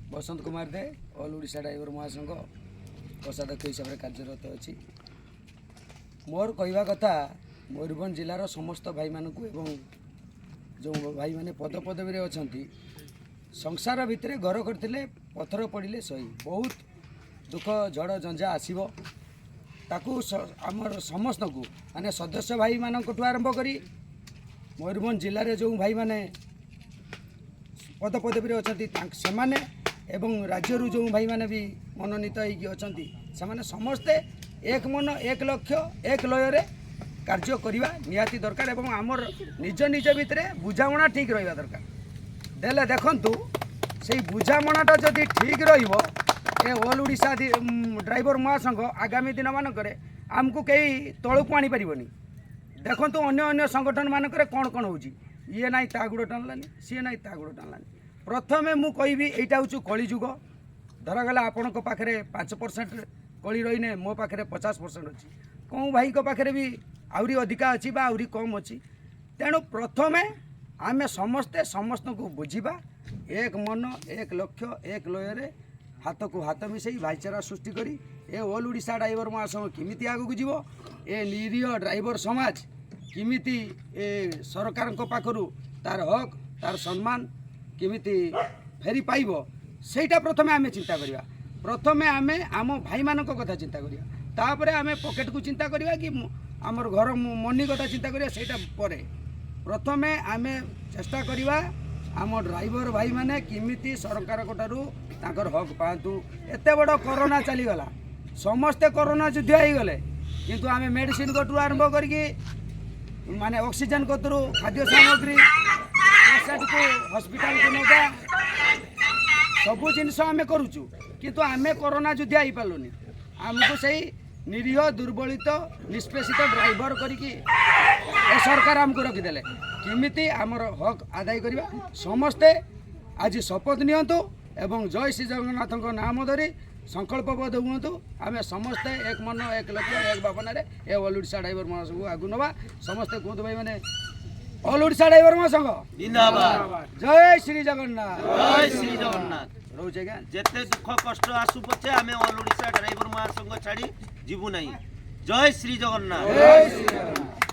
ବସନ୍ତ କୁମାର ଦେ, all Odisha driver ମହାସଂଘ କୋଷାଧ୍ୟକ୍ଷ ହିସାବରେ କାର୍ଯ୍ୟରତ ଅଛି। ମୋର କହିବା କଥା, ମୟୂରଭଞ୍ଜ ଜିଲ୍ଲାର ସମସ୍ତ ଭାଇମାନଙ୍କୁ ଏବଂ ଯେଉଁ ଭାଇମାନେ ପଦପଦବୀରେ ଅଛନ୍ତି, ସଂସାର ଭିତରେ ଘର କରିଥିଲେ ପଥର ପଡ଼ିଲେ ସହି। ବହୁତ ଦୁଃଖ, ଝଡ଼ ଝଞ୍ଜା ଆସିବ। ତାକୁ ଆମର ସମସ୍ତଙ୍କୁ, ମାନେ ସଦସ୍ୟ ଭାଇମାନଙ୍କଠୁ ଆରମ୍ଭ କରି ମୟୂରଭଞ୍ଜ ଜିଲ୍ଲାରେ ଯେଉଁ ଭାଇମାନେ ପଦପଦବୀରେ ଅଛନ୍ତି ସେମାନେ ଏବଂ ରାଜ୍ୟରୁ ଯେଉଁ ଭାଇମାନେ ବି ମନୋନୀତ ହେଇକି ଅଛନ୍ତି, ସେମାନେ ସମସ୍ତେ ଏକ ମନ, ଏକ ଲକ୍ଷ୍ୟ, ଏକ ଲୟରେ କାର୍ଯ୍ୟ କରିବା ନିହାତି ଦରକାର ଏବଂ ଆମର ନିଜ ନିଜ ଭିତରେ ବୁଝାମଣା ଠିକ୍ ରହିବା ଦରକାର। ଦେଲେ ଦେଖନ୍ତୁ, ସେଇ ବୁଝାମଣାଟା ଯଦି ଠିକ୍ ରହିବ, ଏ ଅଲ୍ ଓଡ଼ିଶା ଡ୍ରାଇଭର ମହାସଂଘ ଆଗାମୀ ଦିନମାନଙ୍କରେ ଆମକୁ କେହି ତଳକୁ ଆଣିପାରିବନି। ଦେଖନ୍ତୁ, ଅନ୍ୟ ଅନ୍ୟ ସଂଗଠନ ମାନଙ୍କରେ କ'ଣ କ'ଣ ହେଉଛି। ଇଏ ନାହିଁ ତା ଗୋଡ଼ ଟାଣିଲାନି, ସିଏ ନାହିଁ ତା ଗୋଡ଼ ଟାଣିଲାନି। ପ୍ରଥମେ ମୁଁ କହିବି, ଏଇଟା ହେଉଛି କଳିଯୁଗ। ଧରାଗଲା ଆପଣଙ୍କ ପାଖରେ 5% କଳି ରହିନେ, ମୋ ପାଖରେ 50% ଅଛି, କେଉଁ ଭାଇଙ୍କ ପାଖରେ ବି ଆହୁରି ଅଧିକା ଅଛି ବା ଆହୁରି କମ୍ ଅଛି। ତେଣୁ ପ୍ରଥମେ ଆମେ ସମସ୍ତେ ସମସ୍ତଙ୍କୁ ବୁଝିବା, ଏକ ମନ, ଏକ ଲକ୍ଷ୍ୟ, ଏକ ଲୟରେ ହାତକୁ ହାତ ମିଶାଇ ଭାଇଚାରା ସୃଷ୍ଟି କରି ଏ ଅଲ୍ ଓଡ଼ିଶା ଡ୍ରାଇଭର ମହାସଂଘ କେମିତି ଆଗକୁ ଯିବ, ଏ ନିରୀହ ଡ୍ରାଇଭର ସମାଜ କେମିତି ଏ ସରକାରଙ୍କ ପାଖରୁ ତାର ହକ୍, ତାର ସମ୍ମାନ କେମିତି ଫେରି ପାଇବ, ସେଇଟା ପ୍ରଥମେ ଆମେ ଚିନ୍ତା କରିବା। ପ୍ରଥମେ ଆମେ ଆମ ଭାଇମାନଙ୍କ କଥା ଚିନ୍ତା କରିବା, ତାପରେ ଆମେ ପକେଟକୁ ଚିନ୍ତା କରିବା କି ଆମର ଘର ମନି କଥା ଚିନ୍ତା କରିବା, ସେଇଟା ପରେ। ପ୍ରଥମେ ଆମେ ଚେଷ୍ଟା କରିବା ଆମ ଡ୍ରାଇଭର ଭାଇମାନେ କେମିତି ସରକାରଙ୍କ ଠାରୁ ତାଙ୍କର ହକ୍ ପାଆନ୍ତୁ। ଏତେ ବଡ଼ କରୋନା ଚାଲିଗଲା, ସମସ୍ତେ କରୋନା ଯୁଦ୍ଧ ହେଇଗଲେ, କିନ୍ତୁ ଆମେ ମେଡ଼ିସିନ କତରୁ ଆରମ୍ଭ କରିକି, ମାନେ ଅକ୍ସିଜେନ କତରୁ, ଖାଦ୍ୟ ସାମଗ୍ରୀ, ପେସେଣ୍ଟକୁ ହସ୍ପିଟାଲକୁ ନେବା, ସବୁ ଜିନିଷ ଆମେ କରୁଛୁ, କିନ୍ତୁ ଆମେ କରୋନା ଯୁଦ୍ଧ ହେଇପାରିଲୁନି। ଆମକୁ ସେଇ ନିରୀହ, ଦୁର୍ବଳିତ, ନିଷ୍ପେଷିତ ଡ୍ରାଇଭର କରିକି ଏ ସରକାର ଆମକୁ ରଖିଦେଲେ। କେମିତି ଆମର ହକ୍ ଆଦାୟ କରିବା, ସମସ୍ତେ ଆଜି ଶପଥ ନିଅନ୍ତୁ ଏବଂ ଜୟ ଶ୍ରୀ ଜଗନ୍ନାଥଙ୍କ ନାମ ଧରି ସଂକଳ୍ପବଦ୍ଧ ହୁଅନ୍ତୁ। ଆମେ ସମସ୍ତେ ଏକ ମନ, ଏକ ଲକ୍ଷ୍ୟ, ଏକ ଭାବନାରେ ଏ ଅଲ୍ ଓଡ଼ିଶା ଡ୍ରାଇଭର ମହାସଂଘକୁ ଆଗକୁ ନେବା। ସମସ୍ତେ କୁହନ୍ତୁ ଭାଇମାନେ, ଅଲ୍ ଓଡ଼ିଶା ଡ୍ରାଇଭର ମହାସଂଘ ଜିନ୍ଦାବାଦ! ଜୟ ଶ୍ରୀ ଜଗନ୍ନାଥ! ଜୟ ଶ୍ରୀ ଜଗନ୍ନାଥ! ରହୁଛି ଆଜ୍ଞା। ଯେତେ ଦୁଃଖ କଷ୍ଟ ଆସୁ ପଛେ, ଆମେ ଅଲ୍ ଓଡ଼ିଶା ଡ୍ରାଇଭର ମହାସଂଘ ଛାଡ଼ି ଯିବୁ ନାହିଁ। ଜୟ ଶ୍ରୀ ଜଗନ୍ନାଥ! ଜୟ ଶ୍ରୀ ଜଗନ୍ନାଥ!